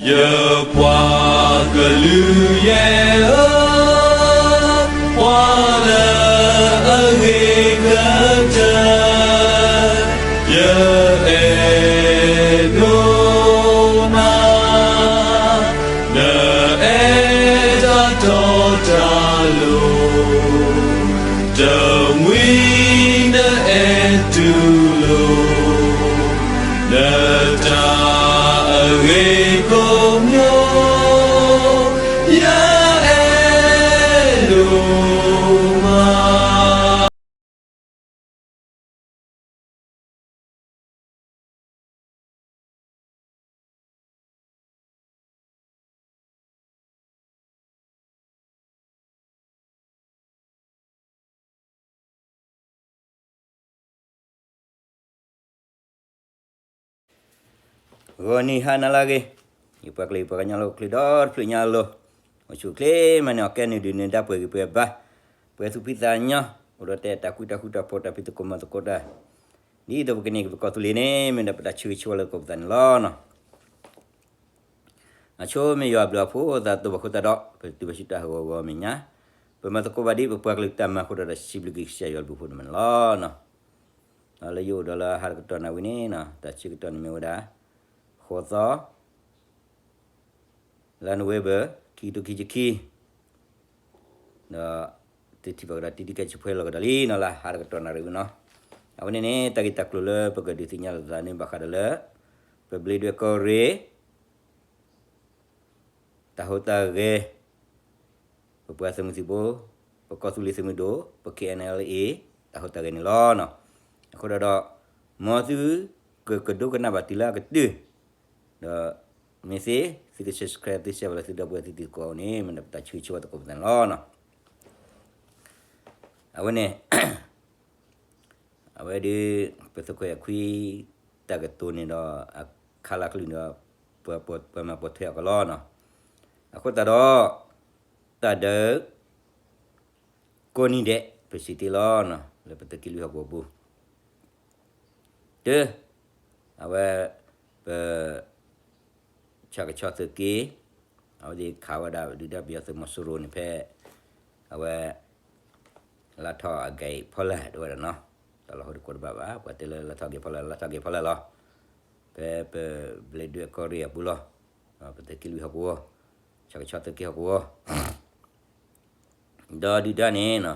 ယပှၤကလုာ်ယဲၢ်ဧၢ, ပှၤလၢအဂ့ၤကတၢၢ်, ယအဲၣ်ဒိးနၤ, နအဲၣ်တၢ်တီတၢ်လိၤ, တမှံၤနအဲၣ်တူၢ်လိာ် နတၢ်အဂ့ၤကိးမံၤ, ယအဲၣ်ဒိးမး. ဂီၤနံၤဟါနၤလၢအဂ့ၤ, ယပှၤကလုာ်ယပှၤကညီလၢဟီၣ်ခိၣ်ချၢဒီတဖျၢၣ်ညါအလိၤ, အိၣ်ဆူၣ်အိၣ်ချ့မးန့ၣ် အီၣ်ကဲနုာ်ဒုးနုာ်ဒါပှဲၤဂံၢ်ပှဲၤဘါ, ပှဲၤသူၣ်ဖှံသးညီ, အိၣ်ဒီးတဲတၢ်ကူတၢ်ဃူတၢ်ဖိးတၢ်ဖံးသကိးမၤသကိးတၢ်, ဒ်သိးပကန့ၢ်က့ၤပကီၢ်သူလ့ၤန့ၣ် မ့ၢ်ဒၣ်ပတၢ်ဆၢဂ့ၤဆၢဝါလၢသကိးပသးန့ၣ်လီၤ. အဆိမ့ၢ်ယွၤအဘျုးအဖှိၣ် သးသဘီၣ်ဃိသတးဒီး ပတုၤဘၣ်ဆူတၢ်ဟးဂီၤဂီၤမဲာ်ညါ, ပမၤသကိးဘၣ်ဒ်ပပှၤကလုာ်တၢ်မၤအဃိဒီး စံးဘျုးက့ၤကစၢ်ယွၤအဘျုးအဖှိၣ်န့ၣ်မးန့ၣ်လီၤ. လၢယအိၣ်ဒီးလၢဟါတကတီၢ်နၣ်ရံၣ်န့ၣ် တၢ်ဆၢကတီၢ်န့ၣ်မ့ၢ်ဝဲဒၣ် ဃိးသီ လါနိၣ်ဝ့ဘၢၣ် ခံကထိခံဆံခံ, ဒီး တထံၣ်ဘၣ်ကဒီးတံၤတံၤကဲဆူၣ်ဖဲလီၤကဒီးလံနီၤ လၢဟါတကတီၢ်နၣ်ရံၣ်ဝဲနီၤ. အဝဲန့ၣ်န့ၣ် တၢ်ဂ့ၢ်တၢ်ကျိၤလၢပကဒုးသ့ၣ်ညါလိာ်သးန့ၣ် ဘၣ်ဃးဒီးလၢ ပဘျ့ဒွဲၣ်ကီၢ်ရ့ၣ် တၢ်ဟူးတၢ်ဂဲၤ, ပပှၤသုးမုၢ်သံၣ်ဘိ, ပကီၢ်သူလ့ၤသုးမုၢ်ဒိၣ်, ပ K N L A တၢ်ဟူးတၢ်ဂဲၤန့ၣ်လီၤ. အဃိဒီး မ်သုကကဒိကနၣ်ဘၣ်တုၤလၢအကတၢၢ်, ဒီး မ့ၢ်သ့ သုက subscribe သု share ဘၣ်လၢသုဒီပုၢ်ဝဲၢ်သုသံၣ်သကိးန့ၣ် မ့ၢ်ဒၣ်ပတၢ်ဆၢဂ့ၤဆၢဝါသကိးပသးန့ၣ်လီၤ. အဝဲန့ၣ် အဝဲဒုး ပသုးခွဲးအခွံ တၢ်ကတိၤန့ၣ်ဒီး အခါလၢကလုၢ်န့ၣ်ဒီး ပှၤမၤပိာ်ထွဲအီၤကလီနီၤ. အဃိသတးဒီး တၢ်ဒုး ကိးနံၤဒဲး ပစံးတ့ၢ်လီၤနီၤ လၢပသုးက့လွံၢ်ဟီၣ်ကဝီၤပူၤ တၢ် အဝဲ ပ ဆၣ်ကဆီသုးက့ အဝဲသ့ၣ်ခးဝဲဒၣ်ဒုၣ်ဒါပယီၤသုးမီၤစိရိၤန့ၣ်ဖဲ အဝဲ လါထီၣ်အဂၤအံၤဖီလာ်တဝဲဒၣ်နီၤ. တၢ်လီၢ်ဟိတကိးတဘၣ်ဘၣ် ပှၤတဲလၢလါထီၣ်ဂ့ၤဖီလာ် လါထီၣ်ဂ့ၤဖီလာ်လီၤ. ဖဲပဘျ့ဒွဲၣ်ကီၢ်ရ့ၣ်အပူၤလီၤ. ပသုးက့လွံၢ်ဟီၣ်ကဝီၤ ဆၣ်ကဆီသုးက့ဟီၣ်ကဝီၤ ဒီးဒုၣ်ဒါန့ၣ်နီၤ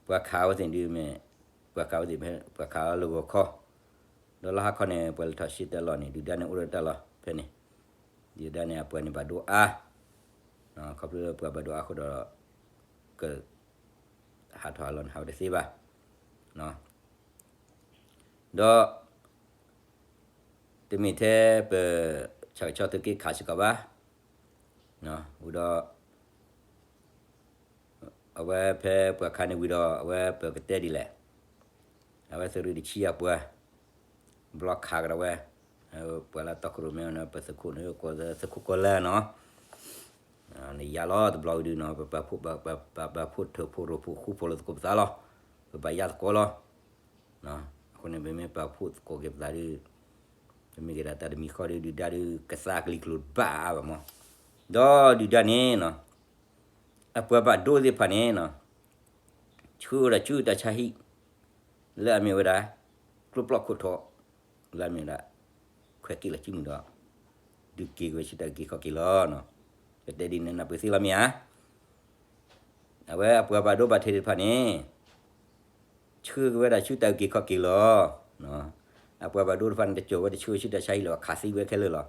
ပှၤခးအဝဲသ့ၣ်ဒုးမ့ၢ် ပှၤခးအဝဲသ့ၣ် ပှၤခးအီၤလၢဂီၤခီ ဒီးလၢဟါခီန့ၣ် ပှၤလဲၤထီၣ်ရှဲတၢ်လီၢ်န့ၣ် ဒုၣ်ဒါန့ၣ်အိၣ်ဒီးတၢ်လီၢ်ဖဲန့ၣ် ဒုၣ်ဒါန့ၣ် အပှၤန့ၣ်ဘၣ်ဒိအါ ခီဖျိလၢပှၤဘၣ်ဒိအါအဃိဒီး က ဟးထီၣ်ဟးလီၤန့ၣ် ဟးဝဲတသ့ဘၣ် ဒီး တမ့ၢ်ထဲပ ဆၣ်ကဆီသုးက့ခးစ့ၢ်ကီးဘၣ် ဝံၤဒီး အဝဲဖဲပှၤခးန့ၣ်ဝံၤဒီး အဝဲပကတဲဒ်လဲၣ် အဝဲသုးရ့ၣ်တဆံအပှၤ ဘျီခးကဒီးဝဲ ပှၤလၢတီခိၣ်ရိၣ်မဲန့ၣ် ပသုးခိၣ်န့ၣ် ကိးသုးခိၣ်ကီၤလၢနီၤ နယါလီၤတဘျီဝံၤဒုနီၤ ပပာ်ဖှိၣ်ထၢၣ်ဖှိၣ်ရိၣ်ဖှိၣ်ဃူဖိးလိာ်သကိးပသးလီၤ. ပဘၣ်ယါသကိးလီၤ. အဃိန့ၣ် ပမ့ၢ်ပာ်ဖှိၣ်သကိးက့ၤပသးဒု ပမ့ၢ်က့ၤဒၣ်တၢ်တမံၤဃီဒု ဒုၣ်ဒါဒု ကသါကလံၤကျိၤတဘၣ်အါဘၣ်မး. ဒီးဒုၣ်ဒါန့ၣ်နီၤ အပှၤဘၣ်ဒိသ့ၣ်တဖၣ်န့ၣ်နီၤ ဆှၢဝဲဒၣ်ဆူတၢ်ဆါဟံၣ် လၢအမ့ၢ်ဝဲဒၣ် ကျိပျီခိၣ်ထီၣ် လၢအမ့ၢ်ဝဲဒၣ် ခွဲးက့ၣ်လီၤစုမုၢ်ဒီး ဒုးက့ၤက့ၤဝဲဆူတၢ်အုၣ်က့ၤခီၣ်က့ၤလီၤ. ပတဲဒ်န့ၣ်နၢ်ပၢၢ်သ့လီၤမ့ၢ်ဧါ. အဝဲအပှၤဘၣ်ဒိဘၣ်ထံးသ့ၣ်တဖၣ်န့ၣ် ဆှၢက့ၤဝဲဒၣ်ဆူတၢ်အုၣ်က့ၤခီၣ်က့ၤလီၤ. အပှၤဘၣ်ဒိတဖၣ်န့ၣ် တစိာ်ဝဲတဆှၢဆူတၢ်ဆါဟံၣ်လၢၤဘၣ် ခးသံဝဲခဲလၢာ်လီၤ.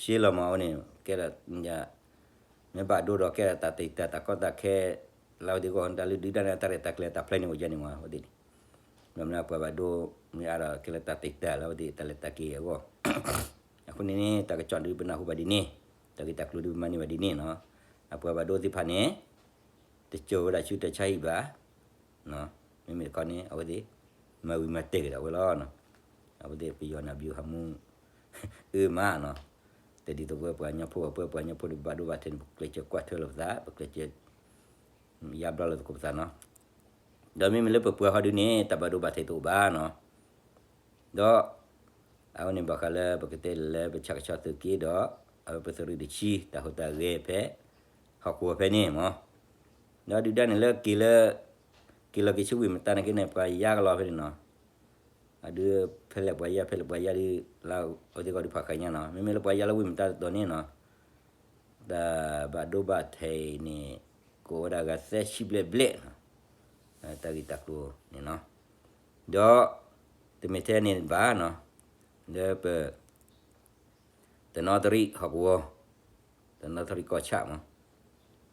ရှဲလီၤမးအဝဲန့ၣ် ကဲဒၣ် မ့ၢ်ဘၣ်ဒိဒီးကဲဒၣ်တၢ်တ့ၢ်တၢ်တၢ်ကီတၢ်ခဲ လၢအဝဲသ့ၣ်အဂီၢ် တၢ်လုၢ်ဒုၣ်ဒါန့ၣ် တၢ်ရဲၣ်တၢ်ကျဲၤတၢ်ဖျဲန့ၣ်အိၣ်ယဲန့ၣ်မး အဝဲသ့ၣ်န့ၣ် ဘၣ်မနုၤပှၤဘၣ်ဒိ မ့ၢ်အါဒီးကဲလၢတၢ်တ့ၢ်တၢ်လၢအဝဲသ့ၣ်တၢ်လဲၤတၢ်က့ၤအဂီၢ် အဃိန့ၣ်န့ၣ် တၢ်ကစီၣ်ဒုပနၢ်ဟူဘၣ်ဒ်န့ၣ် တၢ်ဂ့ၢ်တၢ်ကျိၤဒုပမၤန့ၢ်ဘၣ်ဒ်န့ၣ်နီၤ အပှၤဘၣ်ဒိသ့ၣ်တဖၣ်န့ၣ် တစိာ်ဝဲဒၣ်ဆူတၢ်ဆါဟံၣ်ဘၣ် မ့မ့ၢ်တခီန့ၣ် အဝဲသ့ၣ် မၤဝံၤမၤတဲာ်က့ၤဒၣ်ဝဲလီၤ. အဝဲသ့ၣ်ပယီၤန့ၣ် အဘျုးဟးမူ အၢမးနီၤ တဒ်သိးပဝဲပှၤကညီဖိ ပဝဲပှၤကညီဖိဒုးဘၣ်ဒိဘၣ်ထံးန့ၣ် ပကျဲးစၢးကွၢ်ထွဲလိာ်ပသး ပကျဲးစၢး ယါဘျါလိာ်သကိးပသးနီၤ ဒီးမ့မ့ၢ်လၢပပှၤဃီဒုန့ၣ် တၢ်ဘၣ်ဒိဘၣ်ထံးတအိၣ်ဘၣ်နီၤ ဒီး အဝဲန့ၣ်ဘၣ်ဃးလၢပကတဲလၢပဆၣ်ကဆီသုးက့ဒီး အဝဲပသုးရ့ၣ်တဆံ တၢ်ဟူးတၢ်ဂဲၤဖဲ ဟီၣ်ကဝီၤဖဲန့ၣ်မး, ဒီးဒုၣ်ဒါန့ၣ်လၢက့ၤလၢ က့ၤလီၤက့ၤဆူဝ့ၢ်မတၤန့ၣ်က့န့ၣ် ပှၤယါကလီၤဖဲန့ၣ်နီၤ, အဒုးဖဲလဲၣ်ပှၤယါ ဖဲလဲၣ်ပှၤယါဒုး လၢအဝဲသ့ၣ်ကီးဒုးဖးဃာ်ညါနီၤ, မ့မ့ၢ်လၢပှၤယါလၢဝ့ၢ်မတၤတတီၤန့ၣ်နီၤ တၢ်ဘၣ်ဒိဘၣ်ထံးန့ၣ် ကအိၣ်ဝဲဒၣ်ဂၤသၢဆံဘျဲၣ်ဘျဲၣ်နီၤ, တၢ်ဂ့ၢ်တၢ်ကျိၤန့ၣ်နီၤ, ဒီး တမ့ၢ်ထဲန့ၣ်ဘၣ်နီၤ, လၢပ တနီသရံၣ်ဟီၣ်ကဝီၤ, တနီသရံၣ်ကီၢ်ဆၣ်မး,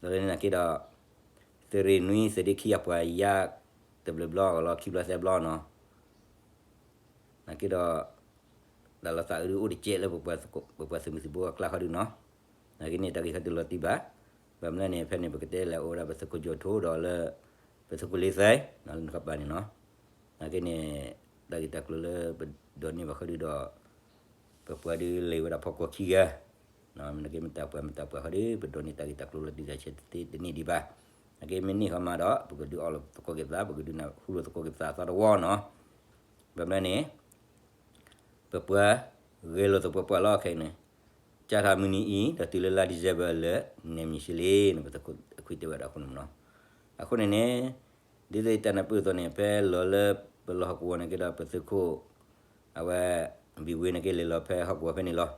ဒီးလၢန့ၣ်နာ်က့ဒီး သုးရ့ၣ်နွံ သုးဒ့ခံအပှၤယါ တဘျီဘျီကလီၤ ခံဘျီသၢဘျီနီၤ, နာ်က့ဒီး တၢ်လီၤသးအုးဒုးအိၣ်တကဲးလၢ ပပှၤသုးမုၢ်သံၣ်ဘိအကျါဃီဒုနီၤ, နာ်က့န့ၣ်တၢ်ဂ့ၢ်ခီဒုးလီၤတံၢ်ဘၣ်, ဘၣ်မနုၤန့ၣ် ဖဲန့ၣ် ပကတဲလၢအိၣ်ဝဲဒၣ်ပသုးခိၣ်ကၠီၣ်ထိဒီးလၢ ပသုးခိၣ်လ့သဲ လၢနကပၤန့ၣ်နီၤ, နာ်က့န့ၣ် တၢ်ဂ့ၢ်တၢ်ကျိၤလၢပဒိးန့ၢ်ဘၣ်ဃီဒုဒီး ပပှၤဒုးလဲၤဝဲဒၣ်ဖီကွီၢ်ခံဂၤ, မ့ၢ်နာ်က့မ့ၢ်တၢ်ပှၤမ့ၢ်တၢ်ပှၤဃီဒု ပဒိးန့ၢ်တၢ်ဂ့ၢ်တၢ်ကျိၤလီၤတံၢ်တၢ်ဆဲးတသ့တန့ၢ်ဒံးဘၣ်, နာ်က့မ့ၢ်န့ၢ်ဃီမးဒီး ပကဒုးအီၣ်လိာ်သကိးက့ၤပသး ပကဒုးနၢ်ဟူလိာ်သကိးက့ၤပသးအသီတဝီနီၤ, ဘၣ်မနုၤန့ၣ် ပပှၤဂဲၤလိာ်သပှၢ်ပှၢ်လီၤခဲအံၤန့ၣ်, ကၢ်ထီၣ်မုၢ်နံၤအံၤ ဒီးတုၤလၢလါ December လၢ နဲၣ်မံၤဆံလံန့ၣ် ပသုးခိၣ်အခွံတဲဝဲဒၣ်အဃိန့ၣ်မနီၤ, အဃိန့ၣ်န့ၣ် ဒ်သိးယတၢ်နၢ်ပၢၢ်အသိးန့ၣ် ဖဲလီၤလၢပလီၢ်ဟီၣ်ကဝီၤန့ၣ်က့ဒီး ပသုးခိၣ် အဝဲ ဘံၣ်ဝ့န့ၣ်က့ လဲၤလီၤဖဲဟီၣ်ကဝီၤဖဲန့ၣ်လီၤ.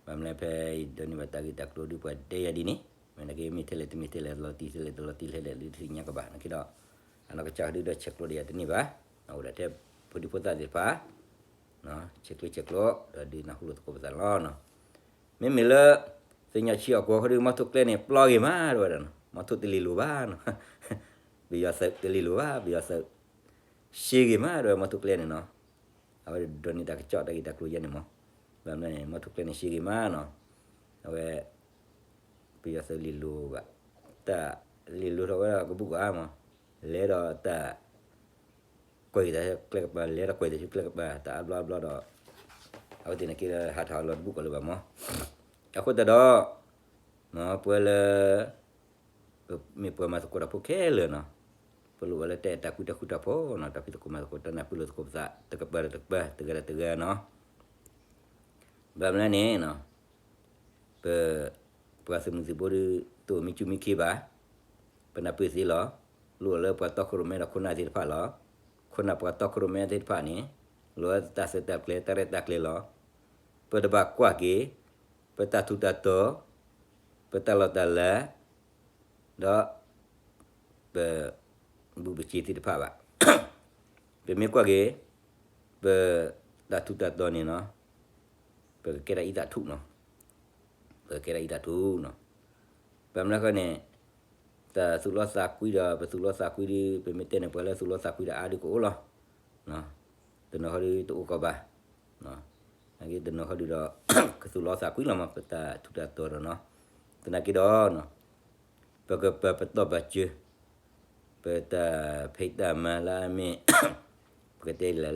ဘၣ်မနုၤဖဲယဒိးန့ၢ်ဘၣ်တၢ်ဂ့ၢ်တၢ်ကျိၤဒုးပှၤတဲယၤဒ်န့ၣ်, မ့ၢ်နာ်က့မ့ၢ်ထဲလဲၣ်တမ့ၢ်ထဲလဲၣ် လီၤတံၢ်ထဲလဲၣ်တလီၤတံၢ်ထဲလဲၣ် ဒုးတသ့ၣ်ညါကဘၣ်နာ်က့ဒီး, အနီၢ်ကစၢ်ဒုးဒီးဆဲးကျိးဒီးယၤတန့ၢ်ဘၣ်, အအိၣ်ဒၣ်ထဲဖိဒံဖိသၣ်သ့ၣ်တဖၣ် ဆဲးကျိးဆဲးကျိး ဒီးဒုးနၢ်ဟူလိာ်သကိးပသးလီၤ. မ့မ့ၢ်လၢ သ့ၣ်ညါဆံးအကဝီၤဃီဒုး မီထိၣ်ကျဲန့ၣ် ပျီဂ့ၤမး တဲဝဲဒၣ်နီၤ, မီထိၣ်တလ့ၤလိၤဘၣ်နီၤ, ပယီၤသုးတလ့ၤလိၤဘၣ် ပယီၤသုး ရှဲဂ့ၤမး တဲဝဲ မီထိၣ်ကျဲန့ၣ်နီၤ, အဝဲဒိးန့ၢ်တၢ်ကစီၣ်တၢ်ဂ့ၢ်တၢ်ကျိၤယဲန့ၣ်မး, ဘၣ်မနုၤန့ၣ် မီထိၣ်ကျဲန့ၣ်ရှဲဂ့ၤမးနီၤ, အဝဲ ပယီၤသုးလ့ၤလိၤဘၣ်, တၢ်လ့ၤလိၤထီၣ်ဝဲဒၣ်ကဘူၣ်ကီးမး, လဲၤဒီးတၢ် ကွဲးက့ၤတၢ်ကျဲကပၤ လဲၤဒီးကွဲးတၢ်ဆူကျဲကပၤ တၢ်အါဘျီအါဘျီဒီး အဝဲသ့ၣ်န့ၣ်က့လၢဟးထီၣ်လီၤတဘူၣ်ကီးလၢၤဘၣ်မး, အဃိသတးဒီး ပဝဲလၢ ပမ့ၢ်ပှၤမၤသကိးတၢ်ဖိခဲလၢာ်နီၤ, ပလိၣ်ဝဲလၢတၢ်အဲၣ်တၢ်ကွံတၢ်ဃူတၢ်ဖိးနီၤ, တၢ်ဖံးသကိးမၤသကိး တၢ်နၢ်ပၢၢ်လိာ်သကိးပသး တကပၤဒီးတကပၤ တဂၤဒီးတဂၤနီၤ, ဘၣ်မနုၤန့ၣ် ပ ပှၤသုးမုၢ်သံၣ်ဘိဒုး တအိၣ်မံဆူၣ်မံခ့ဘၣ်, ပနၢ်ပၢၢ်သ့လီၤ, လိၣ်လၢပှၤတီခိၣ်ရိၣ်မဲဒီးခိၣ်နၢ်သ့ၣ်တဖၣ်လီၤ, ခိၣ်နၢ်ပှၤတီခိၣ်ရိၣ်မဲသ့ၣ်တဖၣ်န့ၣ် လိၣ်လၢတၢ်ဆဲးတၢ်ကျဲၤ တၢ်ရဲၣ်တၢ်ကျဲၤလီၤ, ပတဘၣ်ကွၢ်က့ၤ ပတၢ်ထူးတၢ်တီၤ, ပတၢ်လီၢ်တၢ်လၤ, ဒီး ပ ဘူးပစ့သ့ၣ်တဖၣ်ဘၣ်. ပမ့ၢ်ကွၢ်က့ၤ ပတၢ်ထူးတၢ်တီၤန့ၣ်နီၤ, ပကကဲထီၣ်အံသၣ်ထူၣ်နီၤ, ပကကဲထီၣ်အံသၣ်ထူၣ်နီၤ, ဘၣ်မနုၤဃိန့ၣ် တၢ်သူၣ်လီသးကွံဒီး ပသူၣ်လီသးကွံဒီး ပမ့ၢ်တဲန့ၣ် ပှၤလၢသူၣ်လီသးကွံဒီးအါဒုးကအိၣ်လီၤ. တနီၤဃီဒုးတအိၣ်ကီးဘၣ်, နာ်က့တနီၤဃီဒုးဒီး ကသူၣ်လီသးကွံလီၤမး ပတၢ်ထူးတၢ်တီၤဒီးနီၤ, သနာ်က့ဒီး ပကပာ်ပတီၢ်ပာ်စၢၤ ပတၢ်ဖံးတၢ်မၤလၢအမ့ၢ် ပကတဲလၢ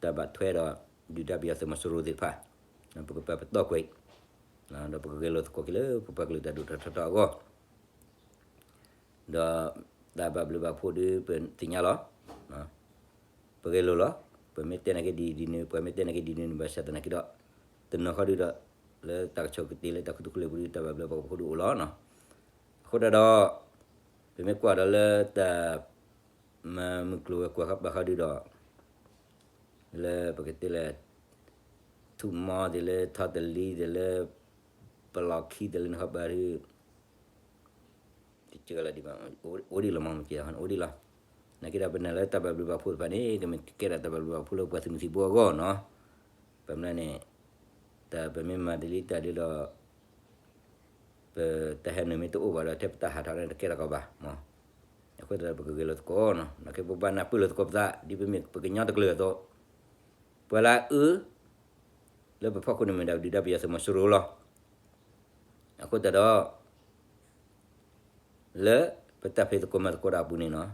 တၢ်ဘၣ်ထွဲဒီး ဒုၣ်ဒါပယီၤသုးမီၤစိရိၤသ့ၣ်တဖၣ်, ပကပာ်ပတီၢ်ကွံာ်, ဒီးပကဂဲၤလိာ်သကိးက့ၤလၢပပှၤကလုာ်တၢ်ဒိၣ်ထီၣ်ထီထီၣ်အဂီၢ် ဒီးတၢ်ဘၣ်ဘျုးဘၣ်ဖှိၣ်ဒုးပသ့ၣ်ညါလီၤ. ပဂဲၤလိာ်လီၤ. ပမ့ၢ်တဲနာ်က့ဒ်ဒ်န့ၣ် ပှၤမ့ၢ်တဲနာ်က့ဒ်န့ၣ် ဘၣ်ဆၣ်သနာ်က့ဒီး တနီၤဃီဒုးဒီး လၢတၢ်ကဆိးကတ့ၢ်လၢတၢ်ခူသူၣ်ခူလ့ၢ်ပူၤဒုး တၢ်ဘၣ်ဘျုးဘၣ်ဖှိၣ်ဒုးအိၣ်လီၤ. အဃိတၢ်ဒီး ပမ့ၢ်ကွၢ်ဒီးလၢတၢ် မၤမုၢ်ကျိၤဝဲၤကွာ်ဃီပၤဃီဒုးဒီး လၢပကတဲလၢ ထူၣ်မီသ့ၣ်လၢထီတလံသ့ၣ်လၢ ပလီၢ်ခံသ့ၣ်လၢနဃီပၤဒုး တကလၢဒံးဘၣ် အိၣ်ဒံးလီၤမး မ့ၢ်ကဲအိၣ်ဒံးလီၤ. နာ်က့ဒီးပနာ်လၢတၢ်ဘၣ်ဘျုးဘၣ်ဖှိၣ်တဖၣ်န့ၣ် ကမ့ၢ်ကဲဒၣ်တၢ်ဘၣ်ဘျုးဘၣ်ဖှိၣ်လၢပှၤသုးမုၢ်သံၣ်ဘိအဂီၢ်နီၤ. ဘၣ်မနုၤန့ၣ် တၢ်ပမ့ၢ်မၤတလံတၢ်ဒုးဒီး ပတၢ်ဟဲနုာ်မ့ၢ်တအိၣ်ဘၣ်ဒီး ထဲပတၢ်ဟးထီၣ်န့ၣ် တကဲထီၣ်ကီးဘၣ်မး. အဃိသတးဒီးပကဂဲၤလိာ်သကိးနီၤ. နာ်က့ပဘၣ်နၢ်ပၢၢ်လိာ်သကိးပသး ဒ်ပမ့ၢ်ပကညီတကလုာ်အသိး ပှၤလၢအအၢ လၢပဖီခိၣ်န့ၣ်မ့ၢ်ဒၣ်ဒုၣ်ဒါပယီၤသုးမီၤစိရိၤလီၤ. အဃိသတးဒီး လၢပတၢ်ဖံးသကိးမၤသကိးတၢ်အပူၤန့ၣ်နီၤ,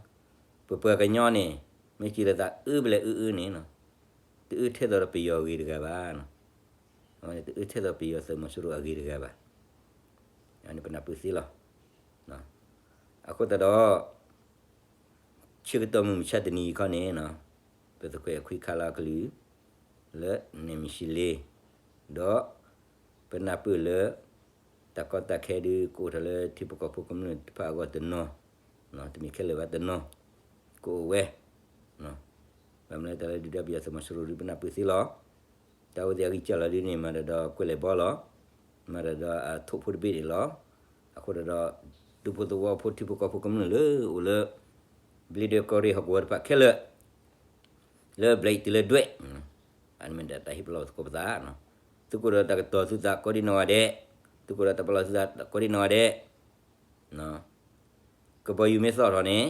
ပပှၤကညီန့ၣ် မ့ၢ်စံးလီၤသးအၢပလဲၣ်အၢအၢန့ၣ်နီၤ, တအၢထဲသိးဒီးပယီၤအဂ့ၤတဂၤဘၣ်နီၤ. တအၢထဲသိးပယီၤသုးမီၤစိရိၤအဂ့ၤတဂၤဘၣ်. ပနၢ်ပၢၢ်သ့လီၤ. အဃိသတးဒီး ဆၢကတီၢ်မုၢ်မဆါတနံၤအံၤခီန့ၣ်နီၤ, ပသကွဲးအခွံခါလၢအကလုၢ်, လၢနဲၣ်မံၤၡံလ့, ဒီး ပနၢ်ပၢၢ်လၢ တၢ်ကီတၢ်ခဲဒုးကအိၣ်ထီၣ်လၢထံဖိကီၢ်ဖိကမျၢၢ်တဖၣ်အဂီၢ်တနီၤ, တမ့ၢ်ခဲလၢာ်ဘၣ်တနီၤ ကအိၣ်ဝဲ, ဘၣ်မနုၤလၢတၢ်လၢဒုၣ်ဒါပယီၤသုးမီၤစိရိၤဒုးပနၢ်ပၢၢ်သ့လီၤ. တၢ်အိၣ်သ့ၣ်အဂံၢ်စၢ်လီၤဒုးန့ၣ် မၤတၢ်ဒီးကွဲးလဲၤဘီလီၤ, မၤတၢ်ဒီးအထိၣ်ဖိတဘ့ၣ်န့ၣ်လီၤ. အဃိဒီး ဒူဖိသဝီဖိထံဖိကီၢ်ဖိကမျၢၢ်လၢအိၣ်လၢ ဘျ့ဒွဲၣ်ကီၢ်ရ့ၣ်ဟီၣ်ကဝီၤတဖၣ်ခဲလၢာ် လၢဘျဲးတုၤလၢဒွဲၣ်, အမ့ၢ်ဒၣ်တၢ်ဟ့ၣ်ပလီၢ်သကိးပသး, သုးခိၣ်ဒီးတၢ်ကတီၤသုသးကိးဒံနီၢ်ဂၤဒဲး, သုးခိၣ်ဒီးတၢ်ပလီၢ်သုသးကိးဒံနီၢ်ဂၤဒဲး, ကဘီယူၤမ့ၢ်သီၣ်ထီၣ်န့ၣ်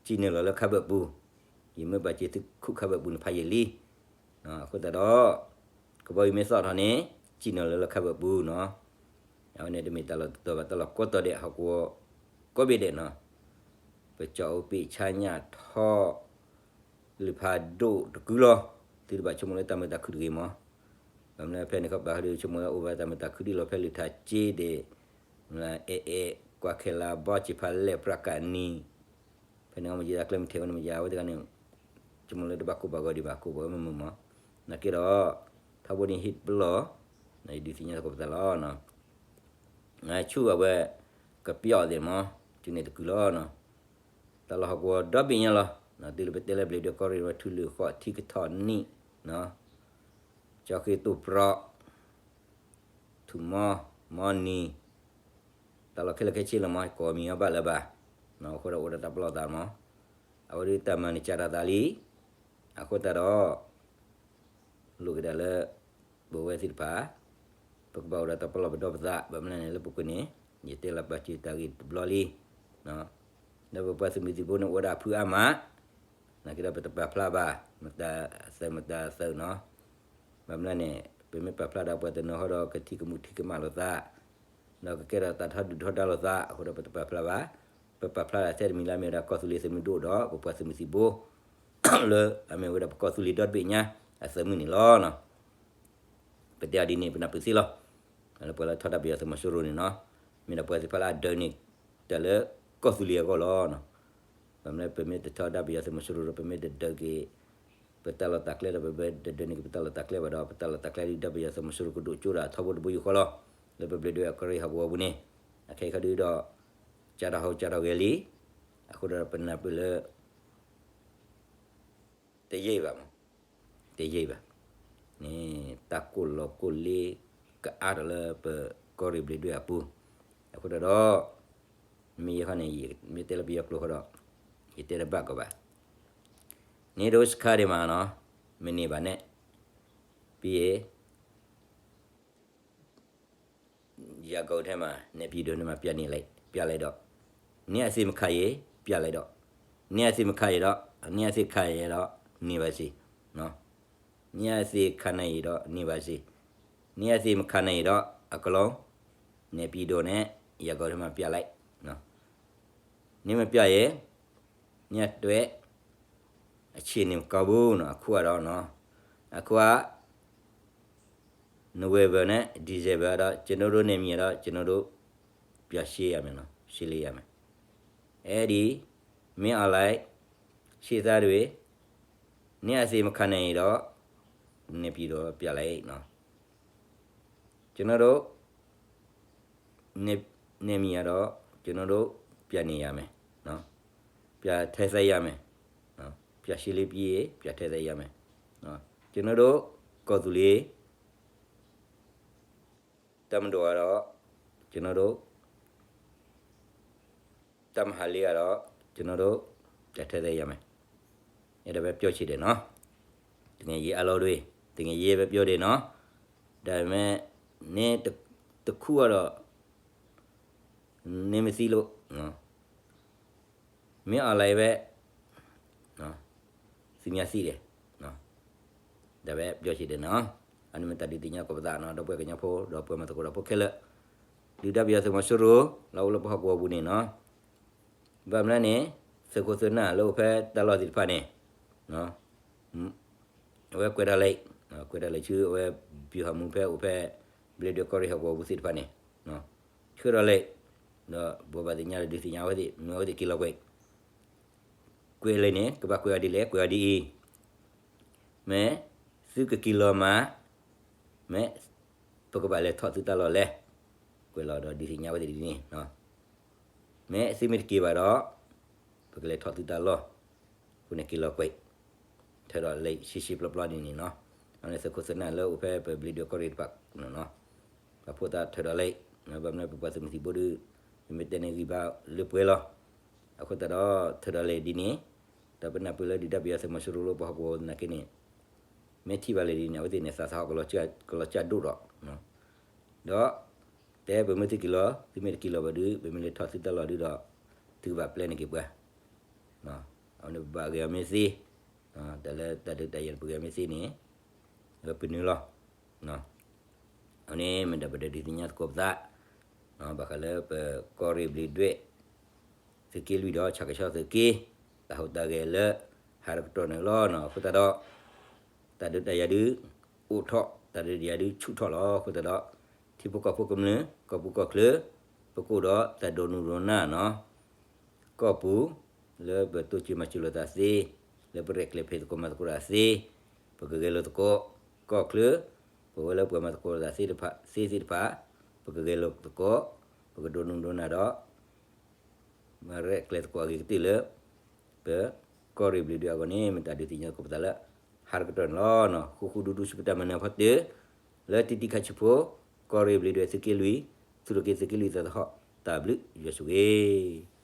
စံၣ်နုာ်လီၤလၢခါဘၢၣ်ပူၤ, ယမ့ၢ်ဘၣ်စ့ၤသုးခိၣ်ခါဘၢၣ်ပူၤန့ၣ်ဖးယံာ်လံ, အဃိသတးဒီး ကဘီယူၤမ့ၢ်သီၣ်ထီၣ်န့ၣ် စံၣ်နုာ်လီၤလၢခါဘၢၣ်ပူၤနီၤ, အဝဲန့ၣ်တမ့ၢ်တၢ်လီၢ်တတီၤဘၣ် တၢ်လီၢ်ကိးတီၤဒဲးဟီၣ်ကဝီၤ ကိးဘ့ၣ်ဒဲးနီၤ, ပကၠီၣ်အိၣ်ပ့ၣ်ဆါညၣ်ထီၣ် လုၢ်ဖးဒိၣ်တကုလီၤ, သုတဘၣ်ဆိကမိၣ်လၢတၢ်မုာ်တၢ်ခုၣ်တဂ့ၤမး, ဘၣ်မနုၤဖဲန့ၣ်ခီပၤဃီဒုးဆိကမိၣ်လၢအိၣ်ဘၣ်တၢ်မုာ်တၢ်ခုၣ်ဒ်လီၤဖဲလုၢ်ထါစ့ဒဲး, အဲၣ်အဲၣ်ကွၢ်ခဲလၢာ်ဘီစံးဖးလဲၣ်ပြးကးနံၤ, ဖဲန့ၣ်မ့ၢ်ယတၢ်ကျဲမုၢ်ထဲဝဲန့ၣ်မ့ၢ်ယၤဝဲတဂၤန့ၣ်, ဆိကမိၣ်လၢတဘၣ်ကိးဘၣ်ဂီၤဒံးဘၣ် ကိးဘၣ်ဝဲမုာ်မုာ်မး, နာ်က့ဒီး ထီဘိန့ၣ်ဟ့ၣ်ပလီၢ်, ယဒုးသ့ၣ်ညါသကိးပသးလီၤ ဆူၣ်အဝဲ ကပျီၣ်သ့ၣ်မး, ဆူၣ်န့ၣ်တကုလီၤနီၤ, တၢ်လီၢ်ဟီၣ်ကဝီၤဒီဘ့ၣ်ညါလီၤ, တုၤလၢပတဲလၢဘျ့ဒွဲၣ်ကီၢ်ရ့ၣ်ဝဲထူလုၢ်ဃီၣ်ထံကထီၣ်နံၣ်, ကၠီဃ့ၢ်တိၢ်ပြီး, ထူၣ်မီ, မီနံၤ, တၢ်လီၢ်ခဲလၢာ်ခဲဆ့လီၤမး ကိးမံၤအီၤဘၣ်လၢၤဘၣ်, အဃိဒီးအိၣ်ဒီးတၢ်ပလီၢ်သးမး, အဝဲဒုးတၢ်မၤန့ၣ်ကၢ်တၢ်သးလံ, အဃိသတးဒီး လိၣ်က့ၤဒၣ်လၢ ပဝဲသ့ၣ်တဖၣ် ပကဘၣ်အိၣ်ဒီးတၢ်ပလီၢ်ပဒီပသး ဘၣ်မနုၤလဲၣ်လၢပူၤကွံာ်န့ၣ် ယတဲလီၤပာ်စၢၤတၢ်ဂ့ၢ်တဘျီလံ, လၢပပှၤသုးမုၢ်သံၣ်ဘိန့ၣ်အိၣ်ဝဲဒၣ်အဖုအါမး, နာ်က့ဒီးပတပာ်ဖျါဘၣ် မတၤအသုးမတၤအသုးနီၤ, ဘၣ်မနုၤလဲၣ်န့ၣ် ပမ့ၢ်ပာ်ဖျါဒီးပှၤတနီၤဟီဒီးကထံၣ်ကမူၣ်ထံၣ်ကမၣ်လိာ်သး ဒီးကကဲထီၣ်တၢ်ထီဒုၣ်ထီဒါလိာ်သး အဃိဒီးပတပာ်ဖျါဘၣ်, ပပာ်ဖျါဒၣ်ထဲတမံၤလၢအမ့ၢ်ဝဲဒၣ်ကီၢ်သူလ့ၤသုးမုၢ်ဒိၣ်ဒီး ပပှၤသုးမုၢ်သံၣ်ဘိ လၢအမ့ၢ်ဝဲဒၣ်ပကီၢ်သူလ့ၤဒီတဘ့ၣ်ညါ အသုးမုၢ်န့ၣ်လီၤ. ပတဲအီၤဒ်န့ၣ် ပနၢ်ပၢၢ်သ့လီၤ. လၢပှၤလၢထီဒါပယီၤသုးမီၤစိရိၤန့ၣ်နီၤ, မ့ၢ်ဒၣ်ပှၤသ့ၣ်တဖၣ်လၢအဒၢးန့ၢ်တၢ်လၢကီၢ်သူလ့ၤအဂီၢ်လီၤ. ဘၣ်မနုၤလၢပမ့ၢ်တထီဒါပယီၤသုးမီၤစိရိၤဒီး ပမ့ၢ်တဒၢးက့ၤ ပတၢ်လီၢ်တၢ်ကျဲဒီး ပမ့ၢ်တဒၢးန့ၢ်က့ၤပတၢ်လီၢ်တၢ်ကျဲဘၣ်ဒီး ပတၢ်လီၢ်တၢ်ကျဲဒုး ဒါပယီၤသုးမီၤစိရိၤကဒိၣ်ကၠိဒၣ်ထီဘိတဘိယူၢ်ဃီလီၤ. လၢပဘျ့ဒွဲၣ်ကီၢ်ရ့ၣ်ဟီၣ်ကဝီၤပူၤန့ၣ် အခဲအံၤခီဒုးဒီး ကၢ်ထီၣ်ဟိကၢ်ထီၣ်ဂဲၤလံ. အဃိဒီးပနၢ်ပၢၢ်လၢ တယံာ်ဘၣ်မး, တယံာ်ဘၣ်န့ၣ် တၢ်ကိၢ်လီၤကိၢ်လ့ ကအါထီၣ်လၢပကီၢ်ရ့ၣ်ဘျ့ဒွဲၣ်အပူၤ, အဃိဒီး မ့ၢ်ယဲခီန့ၣ် မ့ၢ်တဲလၢပယီၤကျိာ်ဃီဒီး ယတဲတဘၣ်ကီးဘၣ်, န့ၣ်ဒိးစခါဒံးမးနီၤ, မ့ၢ်န့ၢ်ဘၣ်နဲၣ် ပယဲ ယၤကိာ်ထဲမှာ နေပြည်တော်ထဲမှာ ပြလိုက်တော့, နေအသေမခံရင် ပြလိုက်တော့, နေအသေမခံရင်တော့, နေအသေခံရတော့ နေပါစေနော်, နေအသေခံနိုင်ရင်တော့ နေပါစေ, နေအသေမခံနိုင်ရင်တော့ အကလုံး နေပြည်တော်နဲ့ ယၤကိာ်ထဲမှာ ပြလိုက်နော်, နေမပြရင် ညတွဲ အခြေအနေမကောင်းဘူးနော်, အခုကတော့နော်, အခုက November နဲ့ December ကတော့ ကျွန်တော်တို့နယ်မြေတော့ ကျွန်တော်တို့ ပြန်ရှင်းရမယ်နော်, ရှင်းလင်းရမယ်. အဲ့ဒီ မင်းအောင်လှိုင် စစ်သားတွေ နေအသေမခံနိုင်ရင်တော့ နေပြည်တော်ပြန်လိုက်နော်. ကျွန်တော်တို့ နေ-, နယ်မြေကတော့ ကျွန်တော်တို့ ပြန်နေရမယ်နော်, ပြန်ထဲသိမ်းရမယ်နော်, ပြန်ရှင်းလင်းပြီးရင် ပြန်ထဲသိမ်းရမယ်နော်. ကျွန်တော်တို့ ကီၢ်သူလ့ၤ တပ်မတော်ကတော့ ကျွန်တော်တို့ တပ်မဟာလေးကတော့ ကျွန်တော်တို့ ပြန်ထဲသိမ်းရမယ်. အဲ့ဒါပဲပြောချင်တယ်နော်. သူငယ်ချင်းအားလုံးတွေ သူငယ်ချင်းပဲပြောတယ်နော်. ဒါပေမဲ့ နည်းတစ်-, တစ်ခုကတော့ နည်းမသိလို့နော်. မင်းအောင်လှိုင်ပဲနော်, သူများသိတယ်နော်. ဒါပဲပြောချင်တယ်နော်. အန့ၣ်မ့ၢ်တၢ်ဒုးသ့ၣ်ညါကိးပသးနော်, ဒီပုၢ်ဝဲၢ်ကညီဖိ ဒီပုၢ်ဝဲၢ်မၤသကိးဒီးဖိခဲလၢာ်, ဒုၣ်ဒါပယီၤသုးမီၤစိရိၤ လၢအိၣ်လၢပဟီၣ်ကဝီၤပူၤန့ၣ်နော်. ဘၣ်မနုၤလဲၣ်န့ၣ် သုးခိၣ်သုးနၢ်လၢအိၣ်ဖဲတၢ်လီၢ်သ့ၣ်တဖၣ်န့ၣ် အဝဲကွဲးတၢ်လၢ, ကွဲးတၢ်လၢဆူအဝဲ ဗျူဟာမှူး ဖဲအိၣ်ဖဲ ဘျ့ဒွဲၣ်ကီၢ်ရ့ၣ်ဟီၣ်ကဝီၤပူၤသ့ၣ်တဖၣ်န့ၣ်, ဆှၢထီၣ်လံ, ဒီးဘိးဘၣ်သ့ၣ်ညါဒီးဒုးသ့ၣ်ညါအဝဲသ့ၣ်, မ့ၢ်အဝဲသ့ၣ်က့ၤလီၤကွဲး, ကွဲးလံန့ၣ် ကဘၣ်ကွဲးအီၤဒ်လဲၣ်, ကွဲးအီၤဒ်အံၤ, မ့ၢ် သုကက့ၤလီၤမး, မ့ၢ် ပကဘၣ်လဲၤထီၣ်သုတၢ်လီၢ်လဲၣ်, ကွဲးလီၤဒီးဒုးသ့ၣ်ညါဝဲသ့ၣ်ဒ်န့ၣ်, မ့ၢ်သုမ့ၢ်တက့ၤဘၣ်ဒီး ပကလဲၤထီၣ်သုတၢ်လီၢ်, အဃိန့ၣ်က့ၤလီၤကွဲး, ထၢဒီးလဲၤရှဲရှဲပျီပျီဒ်န့ၣ်နီၤ, အန့ၣ်သုးခိၣ်သုးနၢ်လၢအိၣ်ဖဲပဘျံးဒွဲၣ်ကီၢ်ရ့ၣ်တဖၣ်နီၤ, ပှၤဖိသၣ်ထၢဒီးလဲၤ, ဘၣ်မနုၤပပှၤသုးမုၢ်သံၣ်ဘိဒုး, ယမ့ၢ်တဲန့ၣ်ဂံၢ်ဘါလၢပှဲၤလီၤ, အဃိသတးဒီး ထၢဒီးလဲၤဒ်န့ၣ်, ဒီးပနၢ်ပၢၢ်လၢဒုၣ်ဒါပယီၤသုးမီၤစိရိၤလၢပှၤဟီၣ်ကဝီၤသနာ်က့န့ၣ်, မ့ၢ်ထံၣ်ဘၣ်လဲၣ်ဒ်န့ၣ် အဝဲသ့ၣ်န့ၣ် သးသဟီၣ်ကလီၤကၢ်ဒိၣ်ဒီး, ဒီး တဲပမ့ၢ်သုက့ၤလီၤ, သုမ့ၢ်တက့ၤလီၤဘၣ်ဒီး ပမ့ၢ်လဲၤထီၣ်သုတၢ်လီၢ်ဒုးဒီး, သုကဘၣ်ပျဲန့ၢ်က့ၤပှၤ, အဝဲန့ၣ်ပဘၣ်ဂဲၤအီၤမ့ၢ်သ့, တၢ်လၢတၢ်ဒုးတၢ်ယၤန့ၣ် ပဂဲၤမ့ၢ်သ့န့ၣ်, လၢပနုာ်လီၤ, အဝဲန့ၣ်မ့ၢ်ဒၣ်ပဒီးဒုးသ့ၣ်ညါသကိးပသး, ဘၣ်ဃးလၢပကီၢ်ရ့ၣ်ဘျံးဒွဲၣ် သုးက့လွံၢ်ဒီးဆၣ်ကဆီသုးက့, တၢ်ဟူးတၢ်ဂဲၤလၢ ဟးတကတီၢ်န့ၣ်လီၤနီၤ, အဃိသတးဒီး တၢ်ဒုးတၢ်ယၤဒုး အိၣ်ထီၣ်, တၢ်ဒုးတၢ်ယၤဒုးဆူၣ်ထီၣ်လီၤ, အဃိသတးဒီး ထံဖိကီၢ်ဖိကမျၢၢ် ကီၢ်ပူၤကီၢ်ချၢ, ပကအိၣ်ဒီးတၢ်ဒိးနုာ်ဒိးနၢ်နီၤ, ကီၢ်ပူၤ လၢပတိစၢၤမၤစၢၤလိာ်သးသ့, လၢပရဲၣ်ကျဲၤဖဲးသကိးမၤသကိးတၢ်သ့, ပကဂဲၤလိာ်သကိး, ကီၢ်ချၢ, ပဝဲလၢပှၤမၤသကိးလိာ်သးသ့တဖၣ်, သ့သ့ၣ်တဖၣ်, ပကဂဲၤလိာ်သကိး, ပကဒိးနုာ်ဒိးနၢ်ဒီး မၤရဲၣ်ကျဲၤသကိးအဂ့ၤကတၢၢ်လၢ ပကီၢ်ရ့ၣ်ဘျံးဒွဲၣ်အဂီၢ်န့ၣ် မ့ၢ်တၢ်ဒုးသ့ၣ်ညါသကိးပသးလၢ ဟးတကတီၢ်န့ၣ်လီၤ. ဃူဃူဒူဒူဆူပတၢ်မၤနၢၤဖီတၢၢ် လၢတံၤတံၤခါဆံးဖိ, ကီၢ်ရ့ၣ်ဘျံးဒွဲၣ်သုးက့လွံၢ်, သုးရ့ၣ်က့သုးက့လွံၢ်သးသဟီၣ်, တၢ်ဘျုးယွၤဆိၣ်ဂ့ၤ.